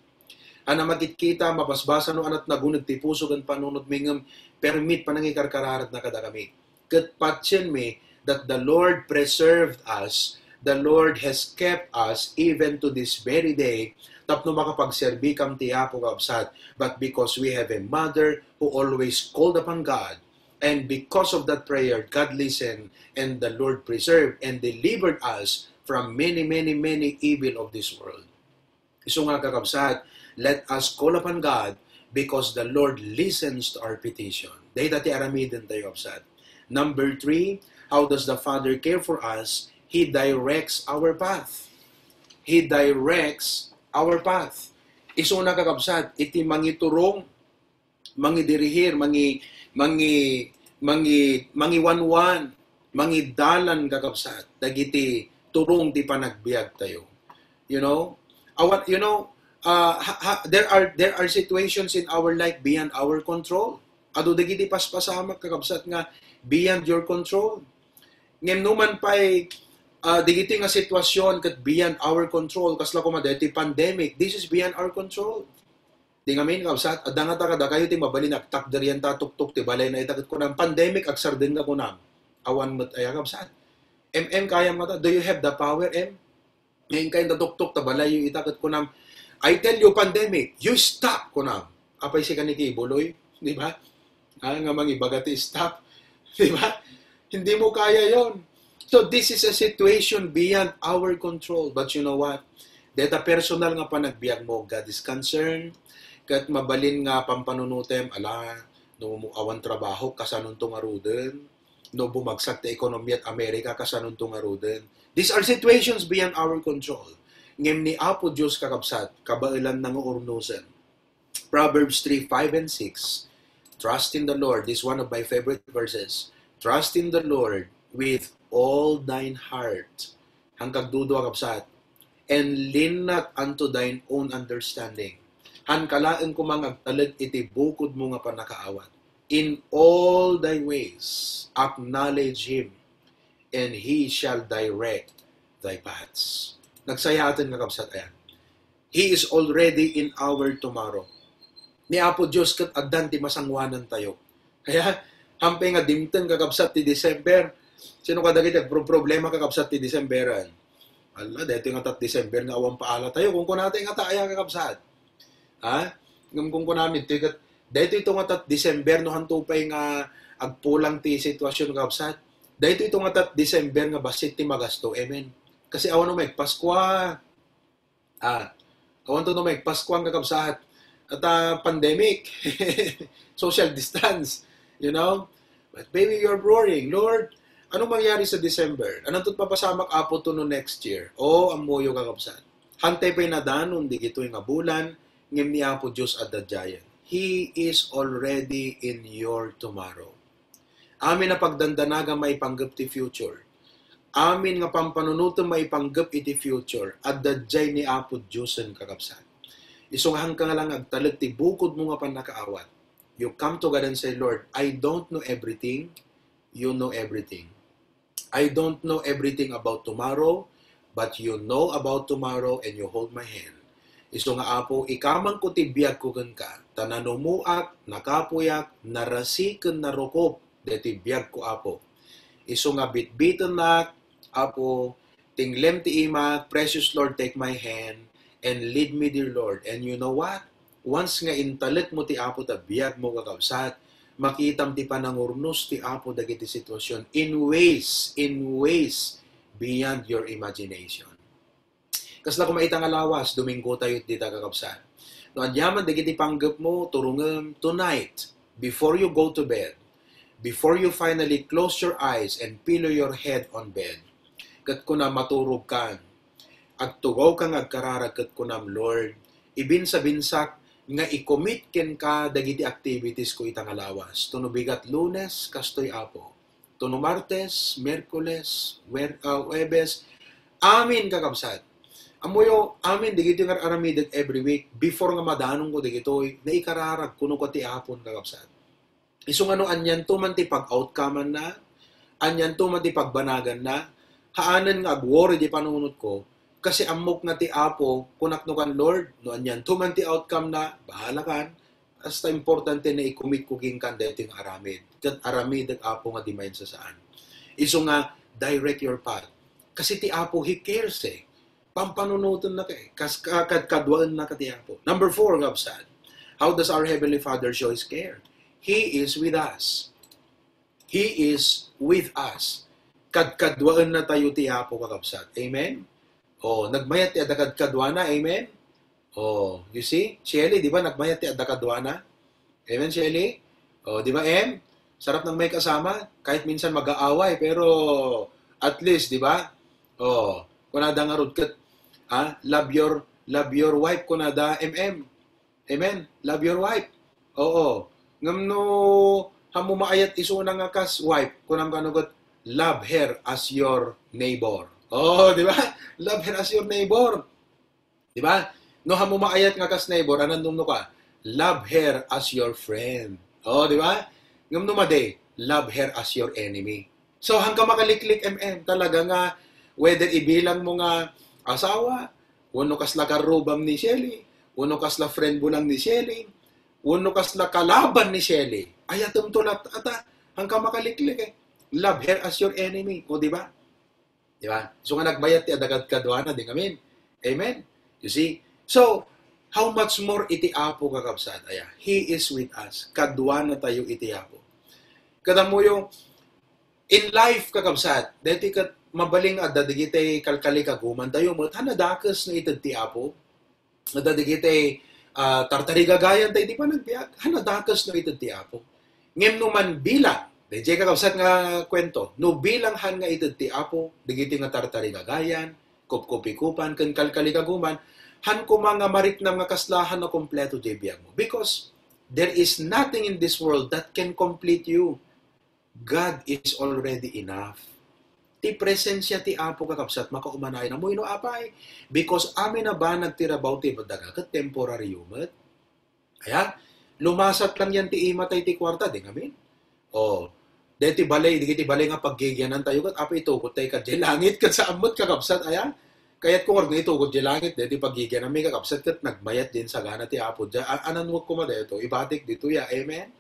Ania makitkita, mabasbasa no anat naguneg ti puso ken panunotmi ngem permi ti panangikarkararagna kadakami. Ket patienmi that the Lord preserved us, the Lord has kept us even to this very day, tapno makapagserbikam ti Apo, kakabsat. But because we have a mother who always called upon God, and because of that prayer, God listened, and the Lord preserved and delivered us from many, many, many evil of this world. Isu nga, kakabsat, let us call upon God because the Lord listens to our petition. Dayta ti aramiden tayo, kabsat. Number three, how does the Father care for us? He directs our path. He directs our path. Isuna, kakabsat, iti mangiturong, mangidirihir, mangi-, mangi-, mangi-, mangiwanwan, mangidalan, kakabsat, dagiti turong ti panagbiag tayo. You know? Awan, you know, uh, ha, ha, there are, there are situations in our life beyond our control. Adu dagiti paspasamak, kakabsat, nga beyond your control. Ngem numan pay, ah, digiti nga sitwasyon ket beyond our control, kasla koma daytoy pandemic, this is beyond our control. Di ngamin, kabsat, adda ngata kadakayo ti mabalin agtakder yan ta tuktok ti balayna ita ket kunam, "Pandemic, agsardeng ka," kunam. Awan met aya, kabsat. "M M, kayam ngata? Do you have the power, M?" Ngayon kayo natuktok ta balayyo ita ket kunam, "I tell you, pandemic, you stop," kunam. Apay sika ni Kibuloy, di ba? Ah, nga mangibaga ti stop, di ba? Hindi mo kaya yon. So this is a situation beyond our control. But you know what? Deta personal nga panagbiag mo, God is concerned. Ket mabalin nga pampanunutem, ala, no awan trabaho, kasanonto ngaruden? No bumagsak ti ekonomia't Amerika, kasanonto ngaruden? These are situations beyond our control. Ngem ni Apo Dios, kakabsat, kabaelanna nga urnosen. Proverbs three, five, and six. Trust in the Lord. This is one of my favorite verses. "Trust in the Lord with all thine heart." Hangkag dudo, kakabsat. "And lean not unto thine own understanding." Hanka laeng koma nga agtalek iti bukodmo nga pannakaawat. "In all thy ways, acknowledge him, and he shall direct thy paths." Nagsayaaten, kakabsat, ayan. He is already in our tomorrow. Ni Apo Dios ket addan ti masangoanan tayo. Kaya, hampay nga dimteng, kakabsat, ti December. Sino kadagiti agproproblema, kakabsat, ti Decemberan? Ala, daytoy ngatat December nga awan paala tayo. Kunkunatayo ngata aya, kakabsat? Ha? Ngem kunkunami, daytoy ket, daytoy to ngatat December, no hanto pay nga agpulang ti sitwasyon, kakabsat. Daytoy to ngatat December nga bassit ti magasto. Amen. Kasi awan no maigpaskua. Ah, awan to no maigpaskua, kakabsat. At, ah, pandemic. Social distance. You know? But maybe you're worrying, "Lord, anong mangyari sa December? Anong tut papasamak, Apo, to no next year?" O, ammoyo, kakabsat. Hantay pay nadanon digitoy nga bulan, ngem ni Apo Dios adda diayen. He is already in your tomorrow. Amin a pagdandanagan maipanggep ti future. Amin nga pampanunotem maipanggep iti future, adda diay ni Apo Diosen, kakabsat. Isu nga hangka nga lang agtalek ti bukodmo nga pannakaawat. You come to God and say, "Lord, I don't know everything. You know everything. I don't know everything about tomorrow, but you know about tomorrow and you hold my hand." Isu nga, Apo, ikamangko ti biagko kenka, ta nanumoak, nakapuyak, narasi ken narukop daytoy biagko, Apo. Isu nga bitbitennak, Apo, tinglem ti imak, precious Lord, take my hand and lead me, dear Lord. And you know what? Once nga intalekmo ti Apo ta biagmo, kakabsat, makitam ti panangurnos ti Apo dagiti sitwasyon in ways, in ways beyond your imagination. Kasla koma ita nga lawas, Domingo tayo dita, kakabsat. No aniaman dagiti panggepmo, turongem tonight, before you go to bed, before you finally close your eyes and pillow your head on bed, ket kuna maturog kan, agtugaw ka nga agkararag ket kunam, "Lord, ibinsabinsak nga i-commit kenka dagiti activities ko ita nga lawas. Tuno bigat Lunes, kastoy, Apo. Tuno Martes, Miyerkules, Wer-, ah, Huwebes." Amin, kakabsat. Ammoyo, amin, dagiti nga aramidek every week, before nga madanonko dagitoy, naikararag kuno ko ti Apon, kakabsat. Isu nga no anianto man ti pag-outcome-anna, anianto man ti pagbanaganna, haanen nga ag-worry ti panunotko, kasi ammok nga ti Apo, kunakno kan, "Lord, no anianto man ti outcome-na, bahala kan, basta importante nga i-commit ko kenka daytoy nga aramid. Ket aramidek, Apo, nga di mainsasaan." Isu nga, direct your path. Kasi ti Apo, He cares, eh. Pampanunotenna ka, eh. Kas-, ka-, kad-, kaduaennaka ti Apo. Number four, kabsat. How does our Heavenly Father show His care? He is with us. He is with us. Kadkaduaennatayo ti Apo, kakabsat. Amen? Oh, nagmayat ti adda kadkaduana. Amen? Oh, you see? Shelly, di ba, nagmayat ti adda kaduana? Amen, Shelly? Oh, di ba, Em? Sarap ng may kasama. Kahit minsan mag-aaway, pero at least, di ba? Oh, kunada ngarud ket, ah, "Love your, love your wife," kunada, M M. Amen? Love your wife. Oo. Ngem no, hammo maayat isuna nga kas wife, kunam kano ket, "Love her as your neighbor." Oh, di ba? "Love her as your neighbor." Di ba? No, hammo maayat nga kas neighbor, anan no ka? "Love her as your friend." Oh, di ba? Ngem no madi, "Love her as your enemy." So, hangka makaliklik, M M, talaga nga, whether ibilang mo nga asawa, wenno kasla karrubam ni Shelly, wenno kasla friend mo lang ni Shelly, wenno kasla kalaban ni Shelly, ayatem to lat-, ata, hangka makaliklik eh. "Love her as your enemy." O, di ba? Di ba? So nga nagbayat ti adagad kaduana, di ngamin. Amen? You see? So, how much more iti Apo, kakabsat? Aya, He is with us. Kaduana tayo iti Apo. Kada mo yung, in life, kakabsat, dati kat mabaling adda digiti kalkalikaguman tayo, mo, han nadakes no ited ti Apo. Adda digiti, ah, tartarigagayan tayo, di ba nagbiag? Han nadakes no ited ti Apo. Ngem no man bilang, dayjay kakabsat nga kwento, no bilang han nga ited ti Apo, digiti nga tartarigagayan, kupkupikupan, ken kalkalikaguman, han koma nga mariknam nga kasla han nakompleto jay biag mo. Because there is nothing in this world that can complete you. God is already enough. Ti presensya ti Apo, kakabsat, makaumanay na. Mo ino apay? Because amin a banag ti rabaw ti daga ket temporaryo met. Aya, lumasat lang yan ti imatay ti kuarta, di ngamin? Oh, deti balay, di ti balay nga paggigianan tayo, ket apo itugot tayo ka di langit, ket saan met, kakabsat, aya? Kayat ko nga itugot di langit, deti paggigianan mi, kakabsat, ket nagmayat din sagana ti Apo. Dia, a-, anan wag kuma dito, ibatik dito, ya, amen?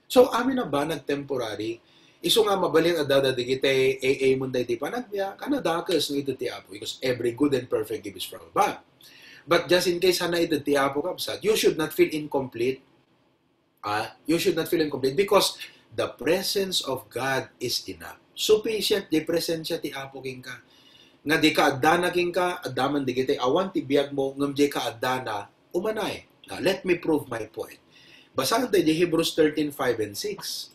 So, amin a banag temporary, isu nga mabalin a dada digiti A A mo daydi panagbiag, a nadakes no ited ti Apo, because every good and perfect gift is from above. But just in case, han na ited ti Apo, kabsat, you should not feel incomplete. Ah, you should not feel incomplete because the presence of God is enough. Sufficient di presensya ti Apo kenka. Nga di kaaddana kenka, adda man digiti awan ti biag mo, ngem di kaaddana, umanay. Now, let me prove my point. Basaen tayo di Hebrews thirteen five and six.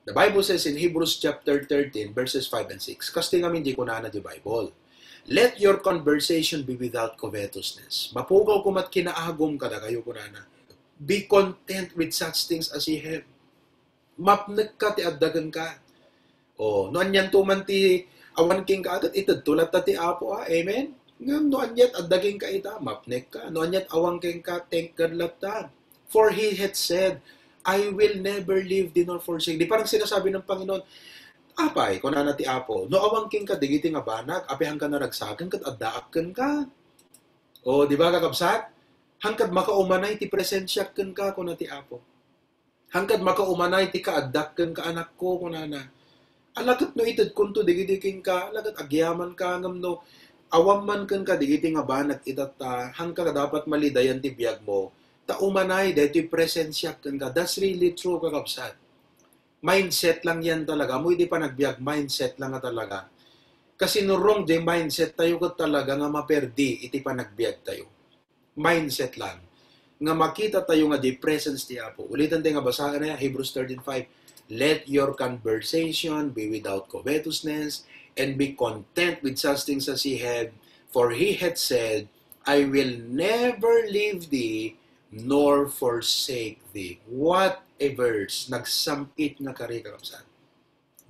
The Bible says in Hebrews chapter thirteen, verses five and six, kastoy ngamin di kunana di Bible, "Let your conversation be without covetousness." Mapukaw kumat kinaagum kadakayo kunana. "Be content with such things as ye have." Mapnek ka ti adda kenka. Oh, no anian to man ti awan kenka, ket ited to latta ti Apo, ah. Amen? Ngem no aniat adda kenka ita, mapnek ka. No aniat awan kenka, thank God latta. For he hath said, "I will never leave thee nor forsake thee." Parang sinasabi ng Panginoon, "Apay," kunana ti Apo, "no awan kenka digiti nga banag, apay hanka naragsaken ket addaak kenka?" O, di ba, kakabsat? Hankad makaumanay ti presensiak kenka, kuna ti Apo. Hankad makaumanay ti kaaddak kenka, anakko, kunana. Ala ket no itedkonto digidi kenka, ala ket agyamanka, ngem no awan man kenka digiti nga banag itatta, hanka dapat malidayan ti biagmo, ta umanay daytoy presensiak kenka. That's really true, kakabsat. Mindset lang yan talaga. Mo iti panagbiag, mindset lang nga talaga. Kasi no wrong di mindset tayo, ket talaga nga maperdi iti panagbiag tayo. Mindset lang nga makita tayo nga di presence ti Apo. Ulitan tayo nga basaen na yan, Hebrews thirteen five, "Let your conversation be without covetousness, and be content with such things as ye have, for he hath said, 'I will never leave thee nor forsake thee.'" What a verse! Nagsam-it nga kari, kakabsat.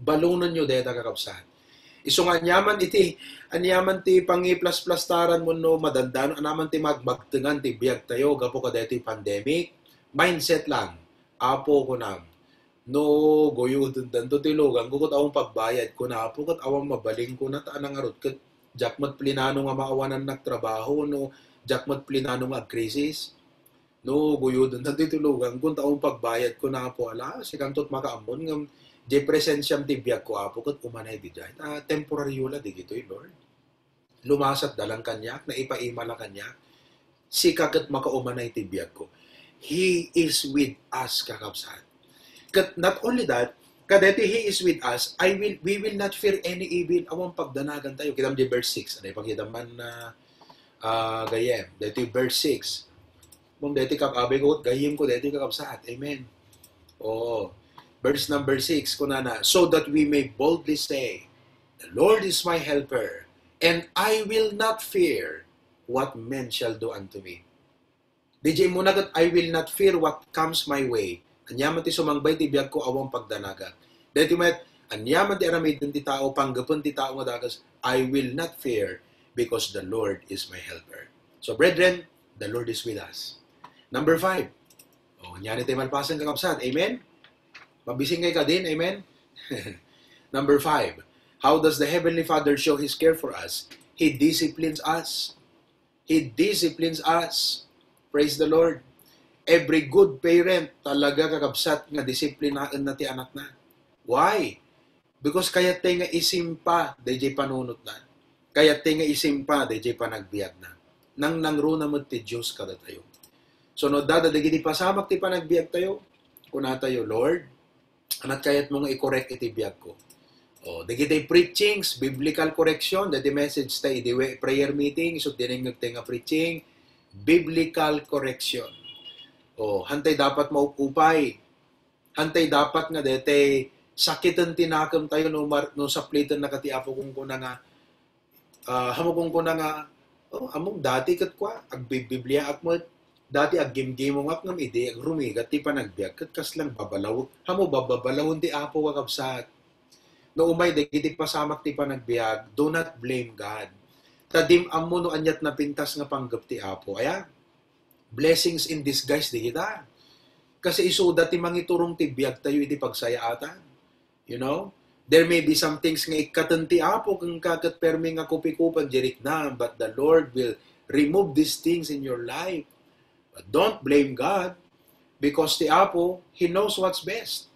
Balonenyo dayta, kakabsat. Isu nga aniaman iti, aniaman ti pangiplasplastaran wenno madandano, aniaman ti magmagtengan ti biag tayo gapu kadaytoy pandemic, mindset lang. "Apo," kunam, "no guyuden danto ti luganko ket awan pagbayad," kuna, "Apo, ket awan mabalin," kuna, "ta anang ngarud ket diak met plinano nga maawanannak trabaho, no diak met plinano nga agkrisis." No, guyuden ta ti tulugan kun ta awan pagbayad ko na, Apo, ala, sikanto ti makaammon ngem diay presensiam ti biag ko, Apo, ket umanay diay. Ta temporaryo la digitoy, Lord. Lumasat da lang kaniak, naipaima la kaniak. Sika ket makaumanay ti biag ko. He is with us, kakabsat. Ket not only that, kadeti He is with us, I will, we will not fear any evil. Awan pagdanagan tayo. Kitam di verse six. Ano, ipakita man na, ah, gayem. Deti verse six. Mom, deti kab-, abay ko, gayem ko, deti kakabsat. Amen. Oo. Verse number six, kunana, "So that we may boldly say, 'The Lord is my helper, and I will not fear what men shall do unto me.'" Diay immuna ket, "I will not fear what comes my way." Aniaman ti sumangbay ti biagko, awan pagdanagak. Daytoy met, aniaman ti aramiden ti tao, panggepen ti tao nga dakes, "I will not fear because the Lord is my helper." So, brethren, the Lord is with us. Number five. Oh, ania ni tay malpasen, kakabsat. Amen? Mabisingay ka din, amen? Number five, how does the Heavenly Father show His care for us? He disciplines us. He disciplines us. Praise the Lord. Every good parent talaga, kakabsat, nga disiplinaenna ti anakna. Why? Because kayat tay nga isimpa dayjay panunotna. Kayat tay nga isimpa dayjay panagbiagna. Nangnangruna met ti Dios kadatayo. So, no adda dagiti pasamak ti panagbiagtayo, kunatayo, "Lord, anat kayatmo nga i-correct iti biagko?" O, dagiti preachings, biblical correction, dagiti message ta idi we-, prayer meeting, isut dinengngeg tay nga preaching, biblical correction. O, hantay dapat maupupay. Hantay dapat nga daytay sakiten ti nakemtayo no mar-, no saplitenna ka ti Apo, kunkuna nga, ah, hamu kunkuna nga, "Oh, ammom dati ket kua, agbibbibliaak met. Dati aggimgimongak ngem idi agrumigat ti panagbiag ket kaslang babalaw-, hamu bababalawon ti Apo, kakabsat." No umay dagiti pasamak ti panagbiag, do not blame God. Ta dim ammo no aniat napintas nga panggep ti Apo. Aya? Blessings in disguise di kita. Kasi isuda ti mangiturong ti biagtayo iti pagsayaatan. You know? There may be some things nga ikkaten ti Apo kenka ket permi nga kupikupan di riknam, but the Lord will remove these things in your life. But don't blame God because ti Apo, He knows what's best.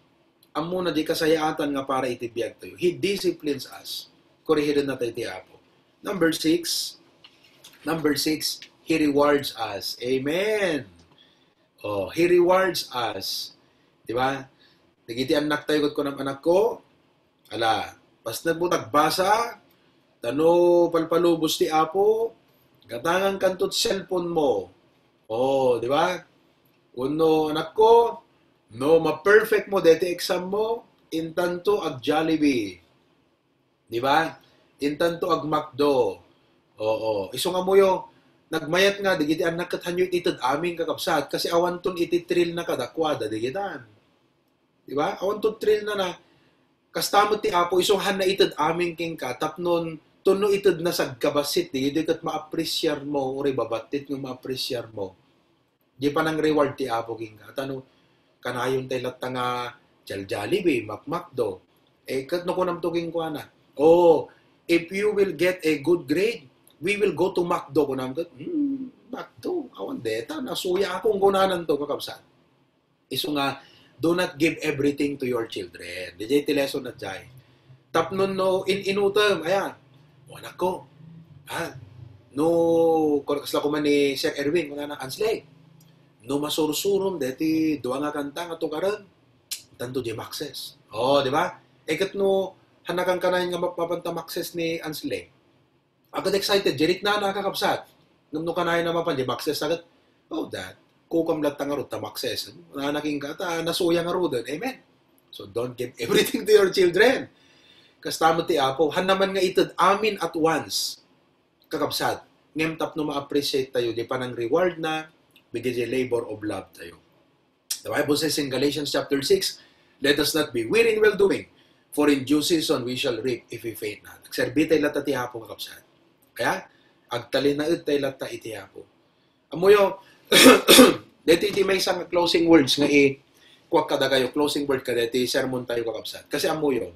Ammona di kasayaatan nga para iti biagtayo. He disciplines us. Korihirenna tayo ti Apo. Number six, number six, He rewards us. Amen. Oh, He rewards us. Di ba? Dagiti annaktayo ket kunam, "Anakko, ala, pasnekmo ta agbasa, ta no palpalubos ti Apo, gatangankanto ti cellphone mo." Oh, di ba? Wenno, "Anakko, no ma-perfect mo deti exam mo, intanto ag-Jollibee." Di ba? Intanto ag-McDo. Oo. Isu nga ammoyo, nagmayat nga, dagiti annak ket hanyo ited amin, kakabsat, kasi awanton iti thrill na kadakuada, digitan. Di ba? Awanton thrill na na. Kasta met ti Apo, isu han naited amin kenka, tapnon, tunno ited na sagkabassit, digitoy ket maapresiar mo, uray babattit nga maapresiar mo. Di panang-reward ti Apo kenka. Ta no, kanayon tay latta nga jal-Jollibee, mak-McDo. Eh, ket no kunamto kenkuana, "Oh, if you will get a good grade, we will go to McDo," kunam ket, "Hmm, McDo, awan deta, nasuyaak," kunananto, kakabsat. Isu nga, do not give everything to your children. Diay ti lesson na jay. Tapno no in-inutem, ayan. O, anakko, ha? No, kasla koma ni Sir Erwin, kunana, "Ansley, no masursurom deti dua nga kanta nga tukaren, tanto di makses." Oh, di ba? Eh, ket no, hanakan kanayon nga map-, mapanta makses ni Ansley. Agad excited, jeriknana, kakabsat. Ngem no kanayon a mapan, di makses agad, "Oh, that, kukam latta ngarud ta makses." Nanaking ka, ta nasuya ngaruden. Amen? So, don't give everything to your children. Kasta met ti Apo, han naman nga ited amin at once, kakabsat. Ngem tapno ma-appreciate tayo, di panang-reward na, bigay di labor of love tayo. The Bible says in Galatians chapter six, "Let us not be weary in well-doing, for in due season we shall reap if we faint not." Agserbi tay latta ti Apo, kakabsat. Kaya, agtalinaed tay latta iti Apo. Ammoyo, deti iti maysa nga closing words nga i-, kuak kadakayo, closing word kadeti sermon tayo, kakabsat. Kasi ammoyo,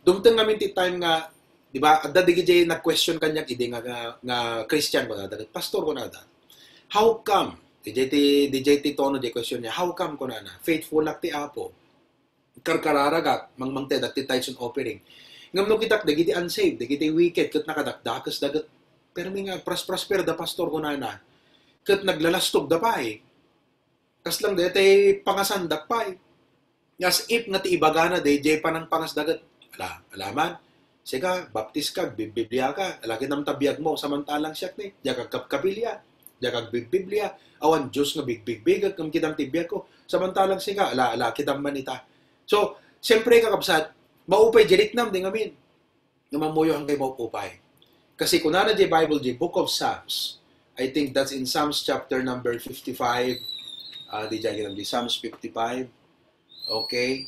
dumteng ngamin ti time nga, di ba, adda dagiti nag-question kaniak idi nga, nga, nga Christian, kunada, "Pastor," kunada, "how come?" Diay ti, diay ti tono di question niya, "How come?" kunana, "Faithful-ak ti Apo. Karkararagak, mangmangtedak ti tithes and offering. Ngem no kitak, dagiti unsaved, dagiti wicked, ket nakadakdakesda ket permi nga agpras-prosperda, Pastor," kunana, "ket naglalastogda pay. Kaslang daytay pangasandak pay." As if nga ti ibagana, dayjay panangpangasda ket, "Ala, alaman, sika, baptis ka, agbibiblia ka, ala, kitam ta biag mo, samantalang siak ni, diak agkapkapilya, diak agbibiblia, awan Dios nga bigbigbigek, ngem kitam ti biag ko, samantalang sika, ala, ala, kitam man ita." So, siyempre, kakabsat, maupay di riknam, di ngamin. Nga mammuyo, anggay maupupay. Kasi kunana di Bible, di Book of Psalms, I think that's in Psalms chapter number fifty-five. Ah, di jay, di Psalms fifty-five. Okay?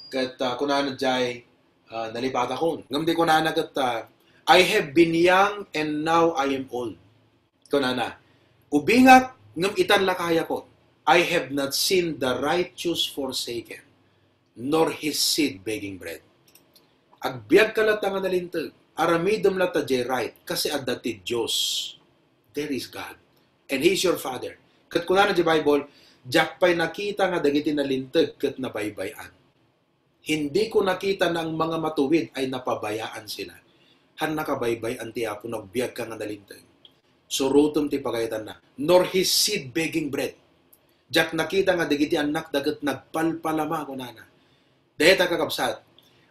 Ket, ah, kunana jay, ah, nalipatakon. Ngem di kunana ket, ah, "I have been young and now I am old." Kunana, "Ubingak, ngem itan la kayakon. I have not seen the righteous forsaken, nor his seed begging bread." Agbiagka latta nga nalinteg. Aramidem latta jay right, kasi adda ti Dios. There is God. And He is your Father. Ket kunana di Bible, "Diak pay nakita nga dagiti nalinteg ket nabaybay-an. Hindi ko nakita na ang mga matuwid ay napabayaan sila." Han nakabaybay-an ti Apo no agbiagka nga nalinteg. Surotem ti pagayatanna. "Nor his seed begging bread." Diak nakita nga dagiti annakda ket nagpalpalama, kunana. Dayta, kakabsat,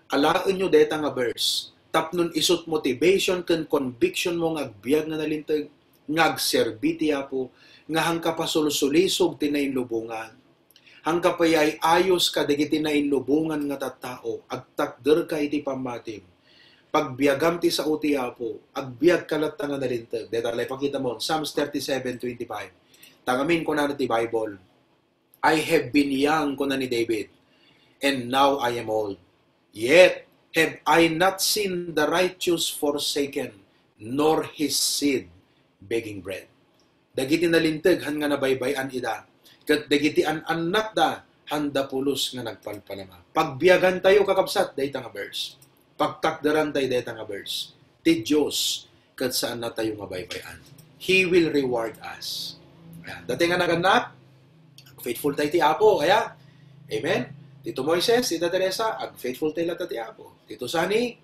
alaenyo dayta nga verse. Tapnon isut' motivation ken conviction mo nga agbiag nga nalinteg, nga agserbi ti Apo, nga hangka pasulsulisog ti nainlubongan. Hangka pay ay-ayos kadagiti nainlubongan nga tattao, agtakderka iti pammatim. Pagbiagam ti sao ti Apo, agbiagka latta nga nalinteg. Dayta la ipakita mo, Psalms thirty-seven twenty-five. Tangamin, kunana ti Bible, "I have been young," kuna ni David, "and now I am old. Yet have I not seen the righteous forsaken, nor his seed begging bread." Dagiti nalinteg han nga nabaybay-an ida, ket dagiti an-annakda han da pulos nga nagpalpalama. Pagbiagantayo, kakabsat, dayta nga verse. Pagtakderantayo dayta nga verse. Ti Dios ket saannatayo nga baybay-an. He will reward us. Ayan. Dati nga nagannak, faithful tayo ti Apo. Kaya, amen? Tito Moises, Tita Teresa, ag faithful tayo latta ti Apo. Tito Sani,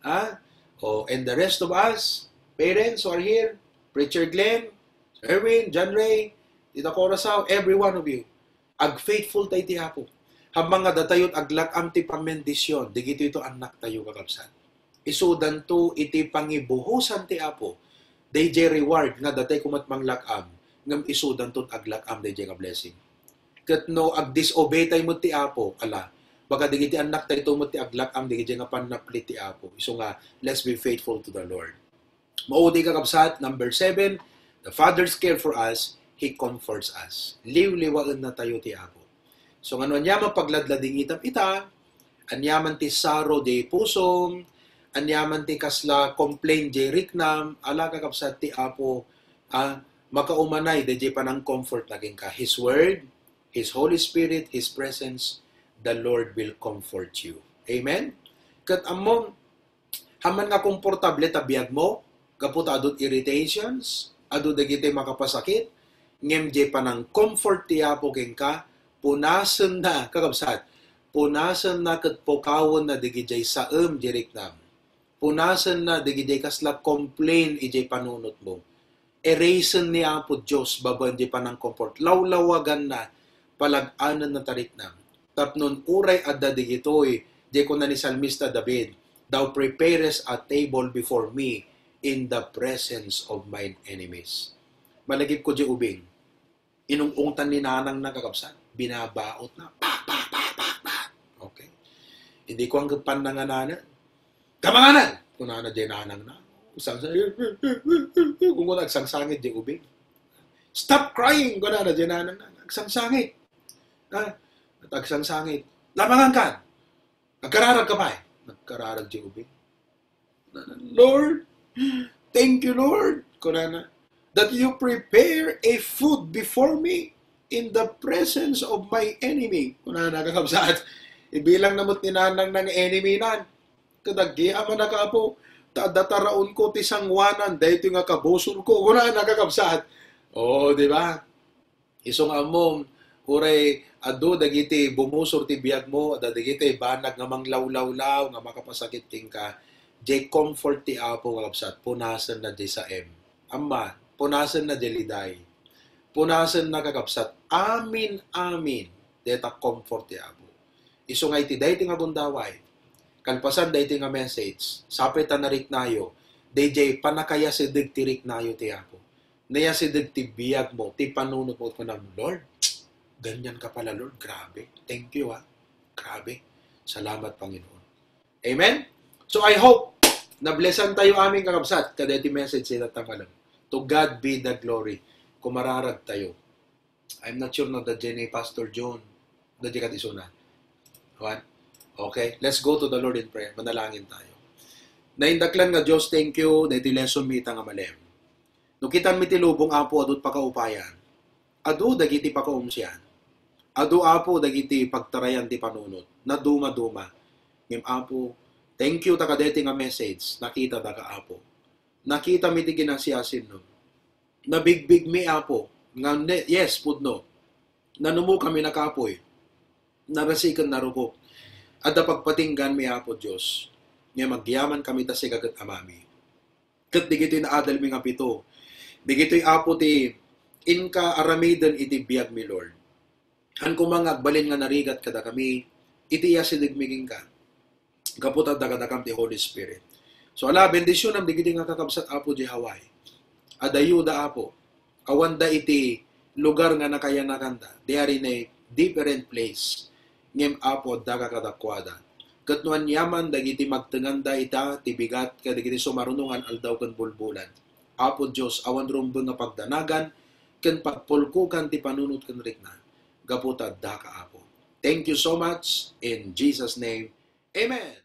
ha? O, and the rest of us, parents who are here, Preacher Glenn, Erwin, John Ray, Tita Corazao, every one of you, ag faithful tayo ti Apo. Amangan datayo aglak-am ti pamendisyon, digitoy to annaktayo, kakabsat. Isudanto iti pangibuhosan ti Apo, dayjay reward nga datay koma ti manglak-am, ngem isudanto aglak-am dayjay nga blessing. Ket no agdisobey tayo met ti Apo, ala, baka digiti annaktayo met ti aglak-am dayjay nga pannaplit ti Apo. Isu nga, let's be faithful to the Lord. Maudi, kakabsat, number seven, the Father's care for us, He comforts us. Liwliwaennatayo ti Apo. So, ngano aniaman pagladladingitam ita, aniaman ti saro di pusom, aniaman ti kasla complain di riknam, ala, kakabsat, ti Apo, ah, makaumanay dayjay panang-comfort na kenka. His Word, His Holy Spirit, His presence, the Lord will comfort you. Amen? Ket ammom, aman nga komportable ta biagmo, gapu ta adu irritations, adu dagiti makapasakit, ngem jay panang-comfort ti Apo kenka, punasenna, kakabsat, punasenna ket pukawenna dagijay saem di riknam. Punasenna dagijay kasla complain ijay panunotmo. Erasen ni Apo Dios babaen di panang-comfort. Lawlawaganna, palag-anenna ta riknam. Tapnon uray adda digitoy, di kuna ni Salmista David, "Thou preparest a table before me in the presence of mine enemies." Malagipko di ubing. Inung-ungtan ni nanangna, kakabsat. Binabaotna. Pak, pak, pak, pak, pak. Okay? Hindi ko ang pananganana. "Kamanganan!" kunana di nanangna. Sangsang-, kung kuna, agsangsangit di ubing. "Stop crying!" kunana di nanangna. Agsangsangit. Ha? At agsangsangit. "Lamangan ka! Agkararag ka pay!" Nagkararag di ubing. "Lord, thank you, Lord," kunana, "that you prepare a food before me in the presence of my enemy." Kunana, kakabsat, ibilang na met ni nanangna nga enemy nan. Kadagiti a manakapo, ta adda taraonko ti sangoanan, daytoy nga kabusorko. Kunana, kakabsat. Oo, di ba? Isu nga ammom, uray adu dagiti bumusor ti biagmo, adda dagiti banag nga manglawlawlaw nga makapasakit kenka, jay comfort ti Apo, kakabsat, punasenna jay saem. Amma, punasenna jay liday. Punasenna, kakabsat, amin-amin, dayta comfort ti Apo. Isu nga iti daytoy nga gundaway, kalpasan daytoy nga message, sapay ta nariknayo, dayjay pannakayasideg ti riknayo ti Apo. Nayasideg ti biagmo, ti panunotmo, kunam, "Lord, ganyan ka pala, Lord. Grabe. Thank you, ha. Grabe. Salamat, Panginoon." Amen? So, I hope, na-blessan tayo amin, kakabsat, kadaytoy message ita ta malem. To God be the glory. Kumararag tayo. I'm not sure no, da Jenny, Pastor John, da Jenny Kadisuna. Awan? Okay, let's go to the Lord in prayer. Manalangin tayo. Naindaklan nga Dios, thank you, daytoy lesson mi ita nga malem. No kitan mi ti lubong, Apo, adut pakaupayan. Adu dagiti pakaumsian. Adu, Apo, dagiti pagtarayan ti panunot. Naduma-duma. Ngem, Apo, thank you ta kadaytoy nga message. Nakita daka, Apo. Nakita mi ti kinasiasinmo. Nabigbig mi, Apo. Nga ne-, yes, pudno. Nanumo kami nakapoy. Narasi ken narukop. Adda pagpatinggan mi, Apo Dios. Ngem agyaman kami ta sika ket Amami. Ket digitoy naadal mi nga pito. Digitoy, Apo, ti inka aramiden iti biag mi, Lord. Han koma nga agbalin nga narigat kadakami iti iyasideg mi kenka. Gapu ta adda kadakam ti Holy Spirit. So, ala, bendisyonam digitoy nga kakabsat, Apo, di Hawaii. Adda ayuda, Apo. Awanda iti lugar nga nakayanakanda. They are in a different place. Ngem, Apo, addaka kadakuada. Ket no aniaman dagiti magtenganda ita ti bigat kadagiti sumarunongan aldaw ken bulbulan. Apo Dios, awan rumbeng nga pagdanagan ken pagpulkokan ti panunot ken rikna. Gapu ta addaka, Apo. Thank you so much. In Jesus' name, amen.